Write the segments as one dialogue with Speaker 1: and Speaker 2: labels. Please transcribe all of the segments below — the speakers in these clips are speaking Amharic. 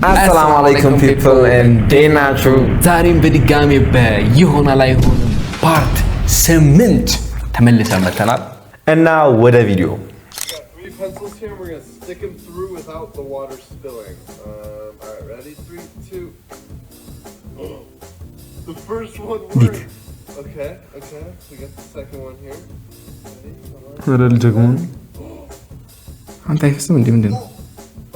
Speaker 1: አሰላሙ አለይኩም people፣ እንዴት ናችሁ?
Speaker 2: ዛሬም በድጋሚ በይሆናል አይሆንም part 8 ተመልሰን መተናል።
Speaker 1: እና ወደ ቪዲዮ።
Speaker 3: Got three pencils here, and we're gonna stick them through without the water spilling. All right, ready? Three, two. The first one worked. Okay. We got the second one here. Ready? Come on.
Speaker 2: አንተ አይፈስም እንዴ? ምንድን ነው?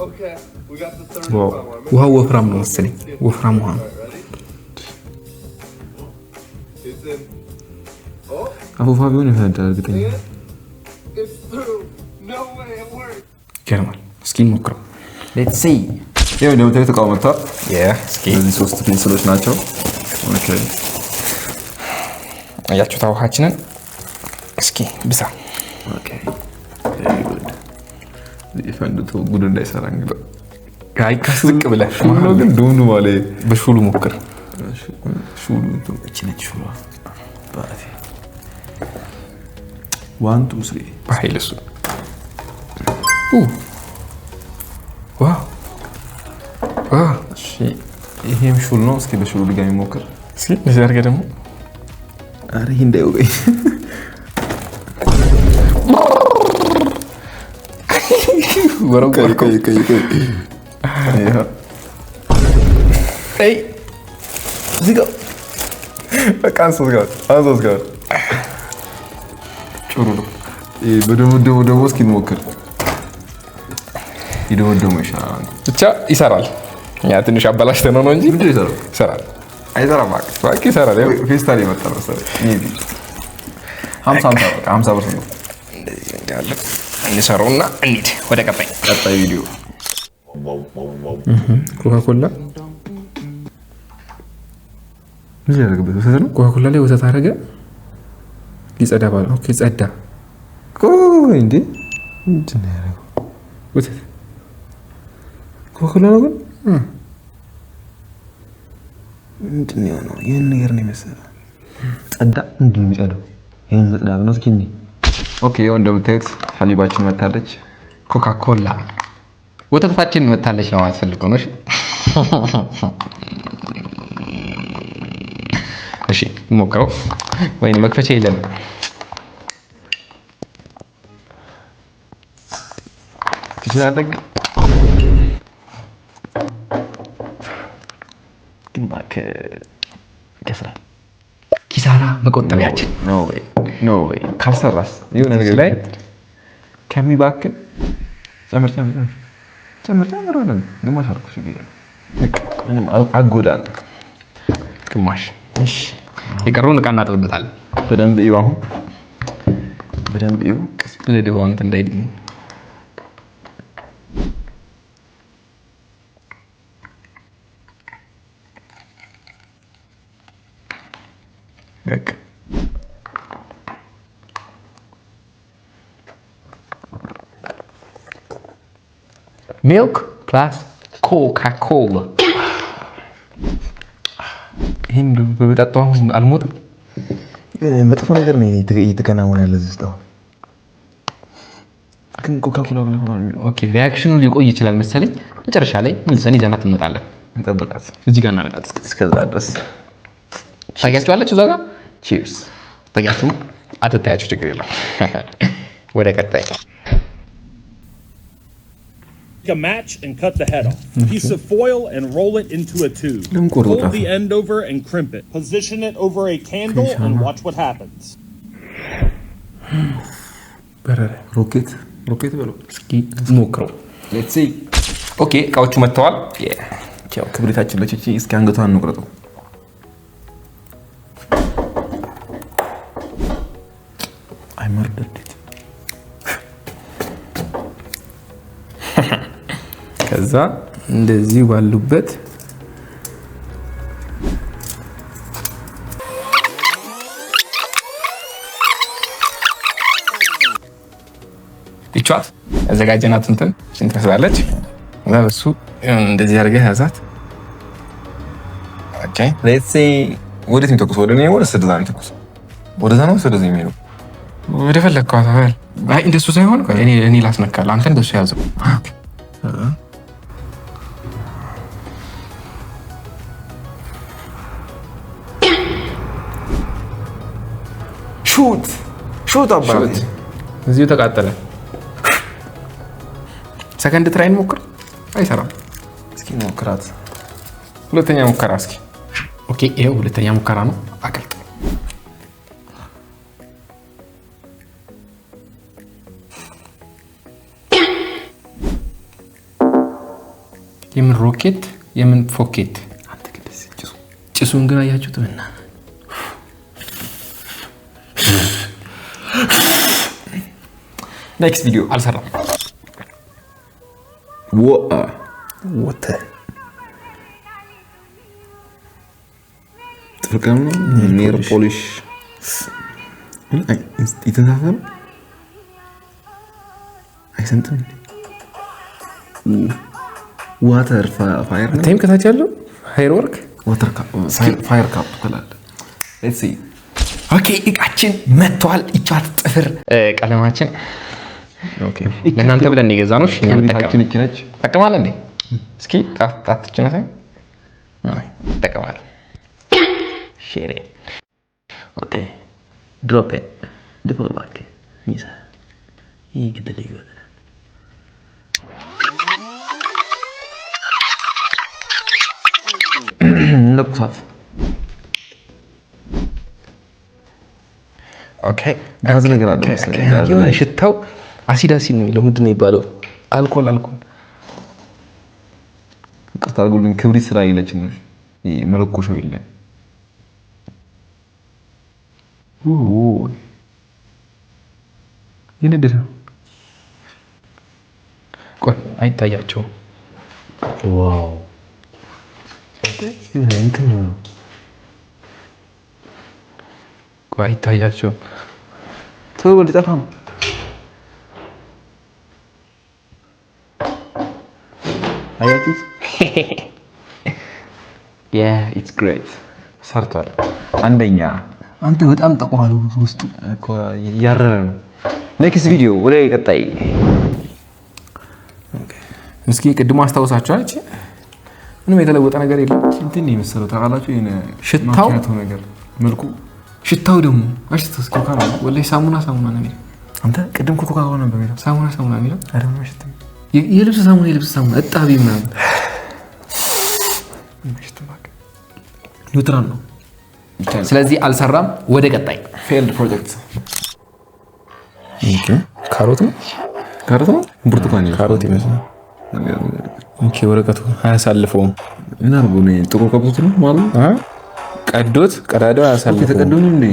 Speaker 3: Okay, we got the third
Speaker 1: Wow.
Speaker 3: and final one.
Speaker 2: ውሃው ወፍራም ነው መሰለኝ። ወፍራም ውሃ ነው።
Speaker 3: All right, ready? It's in. Oh,
Speaker 1: አፉፋ ቢሆን ይፈነዳል እርግጠኛ ነኝ።
Speaker 3: and it's through. No way, it worked.
Speaker 2: ይገርማል። እስኪ እንሞክረው።
Speaker 1: Let's see። ይኸው እንደምታዩት እቃው መጥቷል።
Speaker 2: እስኪ
Speaker 1: እነዚህ ሶስት pencil ኦች ናቸው። Okay።
Speaker 2: አያችሁት ውሃችንን። እስኪ ብሳ።
Speaker 1: Okay, very good። ፈንድቶ ጉድ እንዳይሰራ እንግዲህ።
Speaker 2: አይ ዝቅ ብለህ
Speaker 1: ሹል ነው ግን ዱምዱም አለ።
Speaker 2: በሹሉ ሞክር።
Speaker 1: ሹሉ እቺ ነች ሹሏ። One, two, three።
Speaker 2: በኃይል እሱ wow wow።
Speaker 1: እሺ ይሄም ሹል ነው። እስኪ በሹሉ ድጋሚ ሞክር።
Speaker 2: እስኪ እንደዚህ አድርገህ ደግሞ።
Speaker 1: ኧረ ይሄ እንዳይወጋኝ።
Speaker 2: ወረወርከው።
Speaker 1: ቆይ ቆይ ቆይ። ይኸው።
Speaker 2: አይ
Speaker 1: እዚህ ጋር በቃ አንሶት ጋር አንሶት ጋር።
Speaker 2: ጥሩ ነው።
Speaker 1: ይሄ በደመደሙ ደግሞ እስኪ እንሞክር። የደመደሙ ይሻላል።
Speaker 2: ብቻ ይሰራል። እኛ ትንሽ አበላሽተነው ነው እንጂ
Speaker 1: ምንድን ነው የሰራው?
Speaker 2: ይሰራል።
Speaker 1: አይሰራም እባክህ።
Speaker 2: እባክህ ይሰራል። ይኸው
Speaker 1: ፌስታል የመጣ መሰለኝ። Maybe 50 50፣ በቃ 50% ነው።
Speaker 2: እንደዚህ እንዳለ እንሰራውና እንሂድ ወደ ቀጣይ።
Speaker 1: ቀጣይ ቪዲዮ።
Speaker 2: ኮካኮላ።
Speaker 1: ምን ያደርግበት ወተት ነው?
Speaker 2: ኮካኮላ ላይ ወተት አደረገ። ሊጸዳ ባለ okay፣ ጸዳ።
Speaker 1: ቆይ እንዴ፣ ምንድን ነው ያደረገው?
Speaker 2: ወተት።
Speaker 1: ኮካኮላ ነው ግን ምንድን ነው የሆነው? ይህን ነገር ነው የመሰለው። ጸዳ። ምንድን ነው የሚጸዳው? ይህን መጽዳት ነው። እስኪ እንይ። Okay፣ ይኸው እንደምታዩት ሐሊባችን መታለች።
Speaker 2: ኮካኮላ ወተታችን መታለች ለማለት ፈልገው ነው። እሺ ሞክረው። ወይኔ መክፈቻ የለንም።
Speaker 1: ትችላለህ ግን ግን እባክህ ይከስራል።
Speaker 2: ኪሳራ መቆጠቢያችን።
Speaker 1: No way, no way። ካልሰራስ የሆነ ነገር
Speaker 2: ላይ
Speaker 1: ከሚባክን ጨምር ጨምር ጨምር ጨምር ጨምር ሆነ ግማሽ አልኩህ። ችግር የለም። በቃ ምንም አጎዳን።
Speaker 2: ግማሽ የቀረውን እቃ እናጥብበታለን።
Speaker 1: በደንብ እዩ። አሁን በደንብ እዩ።
Speaker 2: ቀስ ብለህ ድባው እንትን እንዳይል። በቃ። Milk plus ኮካኮላ። ይህን በጠጣሁ አሁን አልሞትም።
Speaker 4: መጥፎ ነገር ነው እየተከናወነ ያለ እዚህ ውስጥ አሁን። ግን ኮካኮላ ሆኗል የሚለው።
Speaker 2: Okay፣ reaction ኑ ሊቆይ ይችላል መሰለኝ። መጨረሻ ላይ መልሰን ይዘናት እንመጣለን።
Speaker 1: እንጠብቃት።
Speaker 2: እዚህ ጋር እናደርጋት።
Speaker 1: እስከዛ ድረስ
Speaker 2: ታያችኋለች እዛ ጋር።
Speaker 1: Cheers።
Speaker 2: ታያችሁ አትታያችሁ፣ ችግር የለም። ወደ ቀጣይ።
Speaker 5: A match and cut the head off. Piece of foil and roll it into a tube.
Speaker 1: ለምን ቆርጦ
Speaker 5: Fold
Speaker 1: ጣፈ?
Speaker 5: the end over and crimp it. Position it over a candle and watch what happens.
Speaker 2: በረረ።
Speaker 1: ሮኬት ሮኬት በለው።
Speaker 2: እስኪ ሞክረው።
Speaker 1: Let's see።
Speaker 2: Okay፣ እቃዎቹ መጥተዋል።
Speaker 1: ያው ክብሪታችን ለቺቺ እስኪ አንገቷን እንቁረጠው። I murdered it።
Speaker 2: ከዛ እንደዚህ ባሉበት ይቿት ያዘጋጀናት እንትን ሽንት ትመስላለች። ከዛ በሱ እንደዚህ አድርገህ ያዛት። Okay።
Speaker 1: Let's see። ወዴት የሚተኩሰው? ወደ እኔ ወደ ወደዛ ነው የሚተኩሰው? ወደዛ ነው ወደዚህ የሚሄደው?
Speaker 2: ወደ ፈለግከው አታበል። አይ እንደሱ ሳይሆን ቆይ እኔ ላስነካልህ፣ አንተ እንደሱ ያዘው።
Speaker 1: Shoot, shoot አባቴ።
Speaker 2: እዚሁ ተቃጠለ። Second try እንሞክር። አይሰራም።
Speaker 1: እስኪ ሞክራት።
Speaker 2: ሁለተኛ ሙከራ እስኪ። Okay፣ ይኸው ሁለተኛ ሙከራ ነው። አቅልጥ። የምን ሮኬት የምን ፎኬት።
Speaker 1: አንተ ግን ደስ ጭሱ።
Speaker 2: ጭሱን ግን አያችሁት? ምና
Speaker 1: Next video.
Speaker 2: አልሰራም።
Speaker 4: ወተ
Speaker 1: ጥፍር ቀለም ነው። Nail polish የተሳሰ ነው። አይሰምጥም። Water fire ነው።
Speaker 2: ታይም ከታች ያለው firework።
Speaker 1: Water fire cup ትላለህ። Let's see.
Speaker 2: Okay፣ እቃችን መጥቷል። ይቻት ጥፍር ቀለማችን ለእናንተ ብለን የገዛ ነው። እኛ
Speaker 1: ክብሪታችን ይቺ ነች።
Speaker 2: ጠቅማለ እንዴ? እስኪ ጣታችን ሳይ ጠቅማለ።
Speaker 4: Share. Okay. Drop it. ድፍቅ እባክህ ሚሳ ይህ ግድል ይወጣል።
Speaker 1: ለኩሳት።
Speaker 2: Okay.
Speaker 1: ጋዝ ነገር አለ መሰለኝ። ጋዝ
Speaker 2: የሆነ ሽታው አሲድ አሲድ ነው የሚለው። ምንድን ነው የሚባለው? አልኮል አልኮል።
Speaker 1: ይቅርታ አድርጉልኝ፣ ክብሪት ስራ የለችን ነው ይሄ መለኮሻው የለም።
Speaker 2: የነደደ ነው። ቆይ አይታያቸውም።
Speaker 4: Wow፣ እንትን ነው።
Speaker 2: ቆይ አይታያቸውም።
Speaker 1: ቶሎ በል፣ ሊጠፋ ነው። አያችሁት? Yeah, it's great. ሰርቷል። አንደኛ።
Speaker 4: አንተ በጣም ጠቁሯል ውስጡ።
Speaker 1: እኮ እያረረ ነው። Next video፣ ወደ ቀጣይ።
Speaker 2: እስኪ ቅድሞ አስታውሳቸዋል። እቺ ምንም የተለወጠ ነገር የለም።
Speaker 1: እንትን ነው የመሰለው ታውቃላችሁ? የሆነ
Speaker 2: ሽታው?
Speaker 1: ማኪያቶ ነገር መልኩ።
Speaker 2: ሽታው ደግሞ አሽቶ እስኪ ኮካ ነው ወላሂ፣ ሳሙና ሳሙና ነው የሚለው።
Speaker 1: አንተ ቅድም ኮካ ኮላ ነበር የሚለው።
Speaker 2: ሳሙና ሳሙና ነው የሚለው።
Speaker 1: ኧረ ምንም አይሸትም።
Speaker 2: የልብስ ሳሙና፣ የልብስ ሳሙና እጣቢ ምናምን።
Speaker 1: ምንም አይሸትም እባክህ። Neutral ነው።
Speaker 2: ስለዚህ አልሰራም። ወደ ቀጣይ።
Speaker 1: Failed project.
Speaker 2: ካሮት ነው።
Speaker 1: ካሮት ነው፣ ብርቱካን ይመስላል።
Speaker 2: ካሮት ይመስላል። Okay፣ ወረቀቱ አያሳልፈውም።
Speaker 1: ምን አድርጎ ነው? ጥቁር ቀብቶት ነው ማለት ነው?
Speaker 2: አ? ቀዶት፣ ቀዳዳው አያሳልፈውም።
Speaker 1: ተቀዶ ነው እንዴ?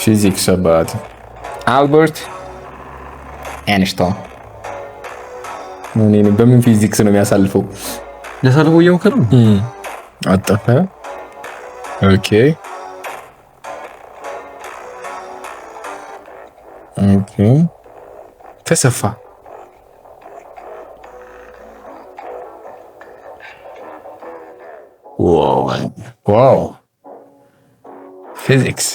Speaker 2: ፊዚክስ አባት አልበርት አይንስታይን እኔ በምን ፊዚክስ ነው የሚያሳልፈው?
Speaker 1: ሊያሳልፈው እየሞከረ ነው።
Speaker 2: አጠፈ። Okay፣ ተሰፋ። Wow, physics.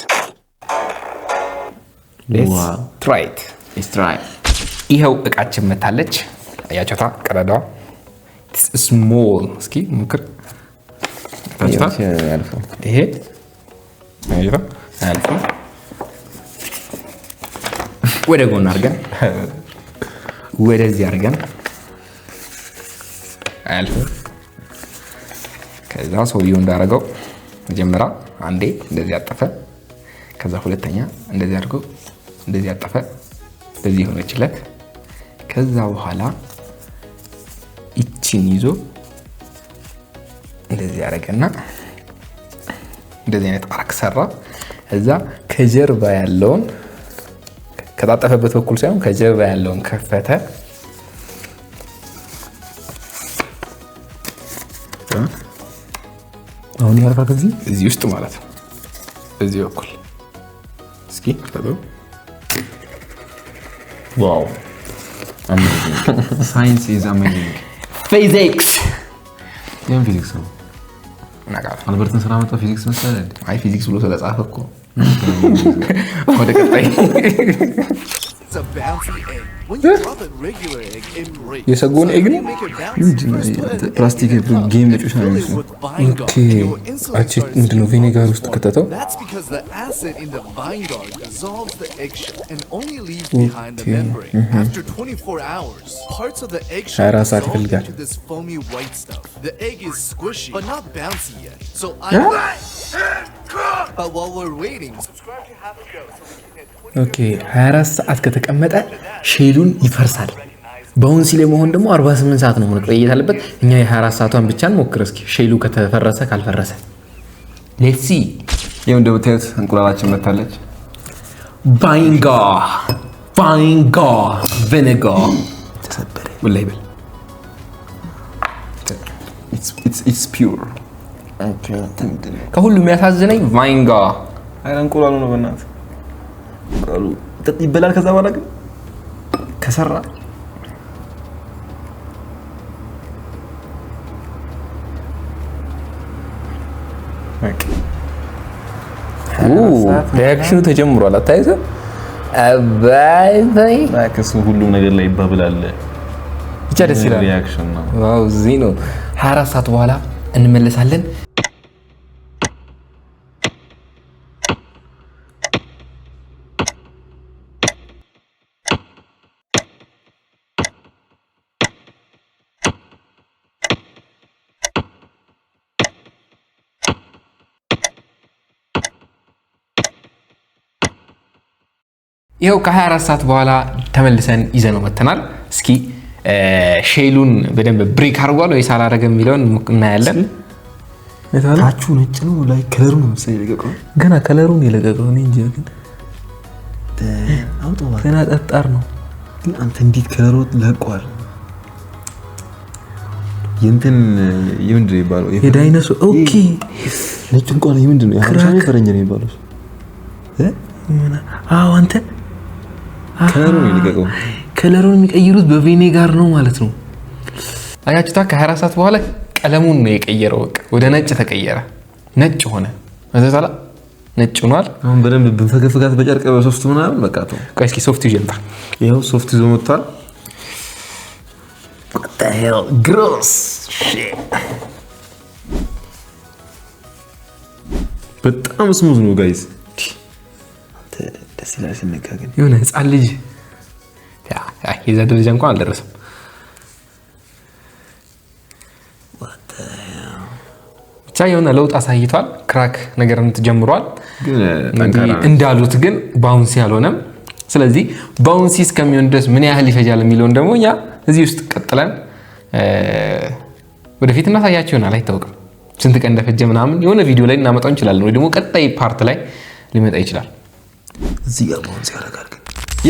Speaker 2: Try it.
Speaker 1: Let's try.
Speaker 2: ይኸው እቃችን መታለች። አያቸታ ቀዳዳዋ small። እስኪ ሞክር። ታችታ ይሄ አያችሁታ አያልፍም። ወደ ጎን አድርገን ወደዚህ አድርገን አያልፍም። ከዛ ሰውየው እንዳደረገው መጀመሪያ አንዴ እንደዚህ አጠፈ። ከዛ ሁለተኛ እንደዚህ አድርጎ እንደዚህ አጠፈ። እንደዚህ ሆነችለት። ከዛ በኋላ ይቺን ይዞ እንደዚህ ያደረገና እንደዚህ አይነት arc ሰራ። እዛ ከጀርባ ያለውን ከታጠፈበት በኩል ሳይሆን ከጀርባ ያለውን ከፈተ።
Speaker 4: አሁን ያልፋል ከዚህ።
Speaker 2: እዚህ ውስጥ ማለት ነው። በዚህ በኩል እስኪ ክፈተው።
Speaker 1: Wow, science is amazing.
Speaker 2: ፊዚክስ።
Speaker 1: ይህም ፊዚክስ ነው።
Speaker 2: እናውቃለን።
Speaker 1: አልበርትን ስላመጣ ፊዚክስ መሰለህ እንዴ?
Speaker 2: አይ፣ ፊዚክስ ብሎ ስለጻፈ እኮ። ወደ ቀጣይ።
Speaker 6: It's a bouncy egg. When you drop a regular egg, it breaks.
Speaker 2: የሰጎን
Speaker 6: So
Speaker 2: egg
Speaker 6: how do
Speaker 2: ነው?
Speaker 6: you make it bouncy? First, put an egg
Speaker 1: ፕላስቲክ
Speaker 6: in a cup
Speaker 1: game
Speaker 6: and
Speaker 1: መጫወቻ ነው
Speaker 6: fill it
Speaker 1: የሚመስለው።
Speaker 6: with vinegar.
Speaker 2: Okay።
Speaker 6: And it will instantly
Speaker 2: አቺ
Speaker 6: start
Speaker 2: ምንድነው
Speaker 6: seeing
Speaker 2: vinegar
Speaker 6: bubbles
Speaker 2: ውስጥ
Speaker 6: form.
Speaker 2: ከተተው?
Speaker 6: That's because the acid in the vinegar dissolves the eggshell and only leaves behind the
Speaker 2: Okay.
Speaker 6: membrane. After 24 hours, parts of the eggshell
Speaker 2: 24 ሰዓት
Speaker 6: dissolve
Speaker 2: ይፈልጋል።
Speaker 6: into this foamy white stuff. The egg is squishy, but not bouncy yet. So I But while we're waiting, subscribe to Have a Go so we can hit 20
Speaker 2: Okay, 24 ሰዓት ከተቀመጠ shell ኡን ይፈርሳል። Bouncy ለመሆን ደግሞ 48 ሰዓት ነው መቆየት አለበት። እኛ የ24 ሰዓቷን ብቻ እንሞክር እስኪ shell ኡ ከተፈረሰ ካልፈረሰ። Let's see.
Speaker 1: ይኸው እንደምታዩት እንቁላላችን መታለች።
Speaker 2: Vinegar, vinegar.
Speaker 4: ተሰበረ።
Speaker 2: ወላሂ በል።
Speaker 1: It's pure.
Speaker 2: ከሁሉ የሚያሳዝነኝ vinegar.
Speaker 1: አረ እንቁላሉ ነው በእናትህ፣ እንቁላሉ ይበላል። ከዛ በኋላ ግን ከሰራ በቃ።
Speaker 2: Reaction ኡ ተጀምሯል። አታይዘ አባይ በይ።
Speaker 1: እሱ ሁሉም ነገር ላይ ይባብላል።
Speaker 2: ብቻ ደስ ይላል።
Speaker 1: Reaction ነው።
Speaker 2: Wow፣ እዚህ ነው። 24 ሰዓት በኋላ እንመለሳለን። ይኸው ከ24 ሰዓት በኋላ ተመልሰን ይዘነው መተናል። እስኪ shell ኡን በደንብ break አድርጓል ወይስ አላደረገም የሚለውን እናያለን።
Speaker 4: ታቹ ነጭ ነው፣ ላይ color ኡ ነው መሰለኝ የለቀቀው።
Speaker 2: ገና color ኡን የለቀቀው እኔ እንጂ ግን
Speaker 4: አውጣው እባክህ።
Speaker 2: ገና ጠጣር ነው።
Speaker 4: ግን አንተ እንዴት color ኡ ለቋል?
Speaker 1: የእንትን የምንድን ነው የሚባለው?
Speaker 2: የዳይኖሶር okay።
Speaker 4: ነጭ እንቁላል የምንድን ነው? የሀበሻ ነው የፈረንጅ ነው የሚባለው? እ?
Speaker 2: አዎ አንተ
Speaker 1: Color ኡ ነው የለቀቀው።
Speaker 2: Color ኡን የሚቀይሩት በ vinegar ነው ማለት ነው። አያችሁታ፣ ከ24 ሰዓት በኋላ ቀለሙን ነው የቀየረው። በቃ ወደ ነጭ ተቀየረ። ነጭ ሆነ። መዘታላ ነጭ ሆኗል።
Speaker 1: አሁን በደንብ ብንፈገፍጋት በጨርቅ በሶፍት ምናምን በቃ ተው።
Speaker 2: ቆይ እስኪ ሶፍት ይዤ ልምጣ።
Speaker 1: ይኸው ሶፍት ይዞ መጥቷል።
Speaker 2: Gross.
Speaker 1: በጣም smooth ነው guys።
Speaker 4: አንተ ደስ ይላል ሲነካ ግን።
Speaker 2: የሆነ ህፃን ልጅ የዛ ደረጃ እንኳን አልደረሰም። ብቻ የሆነ ለውጥ አሳይቷል። Crack ነገር ጀምሯል።
Speaker 1: ግን
Speaker 2: እንግዲህ
Speaker 1: ጠንካራ ነው።
Speaker 2: እንዳሉት ግን bouncy አልሆነም። ስለዚህ bouncy እስከሚሆን ድረስ ምን ያህል ይፈጃል የሚለውን ደግሞ እኛ እዚህ ውስጥ ቀጥለን ወደፊት እናሳያቸው ይሆናል። አይታወቅም ስንት ቀን እንደፈጀ ምናምን የሆነ ቪዲዮ ላይ እናመጣው እንችላለን፣ ወይ ደግሞ ቀጣይ part ላይ ሊመጣ ይችላል።
Speaker 4: እዚህ ጋር bounce ያደርጋል ግን።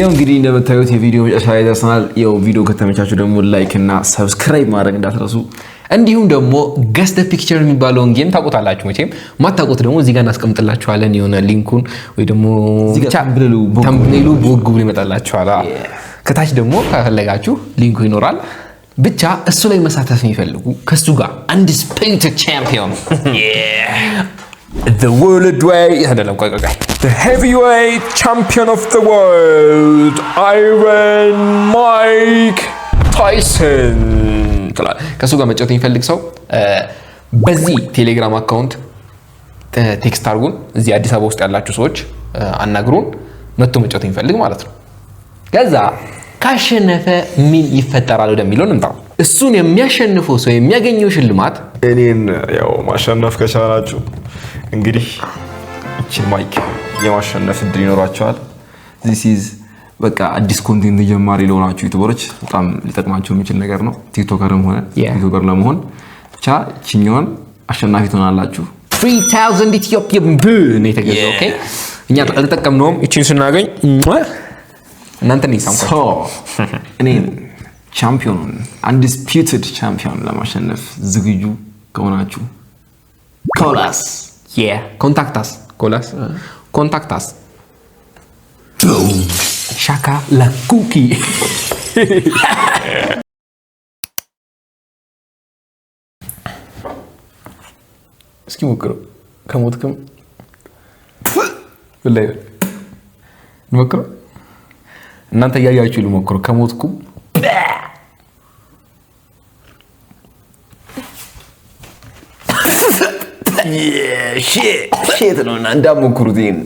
Speaker 1: ያው እንግዲህ እንደምታዩት የቪዲዮ መጨረሻ ላይ ደርሰናል። ያው ቪዲዮ ከተመቻችሁ ደግሞ like እና subscribe ማድረግ እንዳትረሱ።
Speaker 2: እንዲሁም ደግሞ guess the picture የሚባለውን game ታውቁታላችሁ መቼም። ማታውቁት ደግሞ እዚህ ጋር እናስቀምጥላችኋለን የሆነ link ኡን ወይ ደግሞ
Speaker 1: እዚህ ጋር
Speaker 2: ብቻ
Speaker 1: thumbnail ኡ ቦግ
Speaker 2: Thumbnail ኡ ቦግ ብሎ ይመጣላችኋል። አዎ። ከታች ደግሞ ከፈለጋችሁ link ኡ ይኖራል። ብቻ እሱ ላይ መሳተፍ የሚፈልጉ ከሱ ጋር undisputed champion, the world way አይደለም፣ ቆይ ቆይ ቆይ፣
Speaker 7: The heavyweight champion of the world, Iron Mike Tyson.
Speaker 2: ትላለህ። ከእሱ ጋር መጫወት የሚፈልግ ሰው በዚህ ቴሌግራም account text አድርጉን። እዚህ አዲስ አበባ ውስጥ ያላችሁ ሰዎች አናግሩን። መጥቶ መጫወት የሚፈልግ ማለት ነው። ከዛ ካሸነፈ ምን ይፈጠራል ወደሚለው እንምጣ። እሱን የሚያሸንፈው ሰው የሚያገኘው ሽልማት
Speaker 7: እኔን ያው ማሸነፍ ከቻላችሁ እንግዲህ እችን mic የማሸነፍ እድል ይኖራቸዋል።
Speaker 1: This is በቃ አዲስ content ጀማሪ ለሆናችሁ YouTuber ኦች በጣም ሊጠቅማቸው የሚችል ነገር ነው። TikToker ም ሆነ YouTuber ለመሆን ብቻ እችኛዋን አሸናፊ ትሆናላችሁ።
Speaker 2: 3000 ኢትዮጵያ ብር ነው የተገዛው። Okay፣ እኛ አልተጠቀምነውም። እቺን ስናገኝ እናንተ ነው የሳምኳችሁ።
Speaker 1: እኔን champion ኡን undisputed champion ለማሸነፍ ዝግጁ ከሆናችሁ call us.
Speaker 2: Contact us, call us, contact us. ሻካ ለኩኪ። እስኪ ሞክረው። ከሞትክም ወላሂ እንሞክረው። እናንተ እያያችሁ ልሞክሩ። ከሞትኩም shit ነው እና እንዳትሞክሩት ይሄን።